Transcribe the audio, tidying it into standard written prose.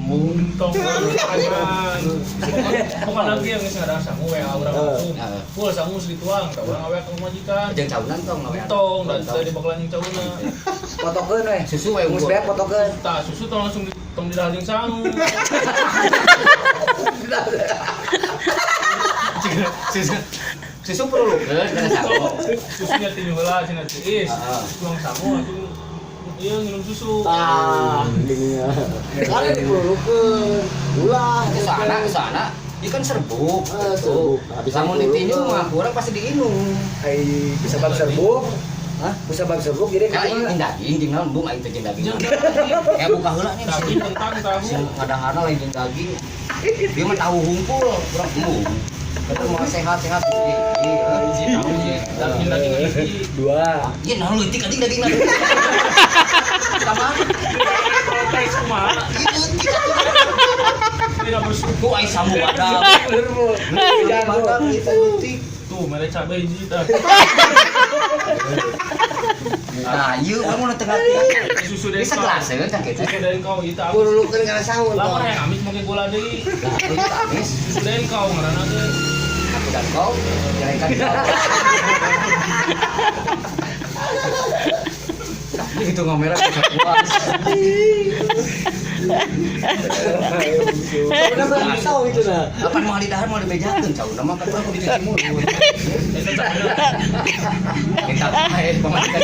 Embung. Tong jangan. Pokoknya lagi yang geus ngadang sangu WA urang langsung. Heeh. Full sangu geus dituang, tah urang ngawe ka pamajikan. Jeung caunan tong ngawean. Tong, dan tadi bakalan yang cauna. Potokeun we. Susu we Geus unggul. beak potokeun. Tah susu tong langsung di tong didahar jeung sangu. Susu susu perlukeun kana sangu. Susunya tinju heula cenah tiis. Heeh. Tuang sangu atuh ieu nginum susu. Ah, kali dipulukeun. Ulah Ke sana. Ieu kan serbuk. Ah, serbuk. Nah, bisa Lamun ditinju dipulukeun. mah kurang pasti diinum. Ai bisa bab serbuk. Hah? Bisa bab serbuk jadi Kan aing jeung daging jeung naon embung aing teh jeung daging. Jeung daging. Ya buka heula nih. Daging kentang tahu. Sing ngadaharna lain jeung daging. Dia mah tahu hungkul, kurang embung. Kata mau sehat-sehat hiji. Hiji tahu hiji, daging daging hiji. Dua. Iya, naon leutik anjing daging lagi. Sama. Protes kumaha? Iya leutik atuh. Tidak bersyukur. Ku aing sambu badak. Bener, Bu. Badak itu leutik. Tuh, mere cabe hiji tah. Nah, ieu urang mun teu ngarti. Susu dari Bisa gelaseun tah kitu. Susu dari kau ieu tah. Pulukeun kana sangu. Lamun hayang amis make gula deui. Lah, itu amis. Susu dari kau ngaranna teh. Aku dan kau, jalekan kau. Ini gitu ngomelnya bisa puas. Udah tahu itu nah. Kapan mau didahar mau dibejakeun cau nama kan aku dicuci mulut. Eta cabena. Kita pakai pemajikan.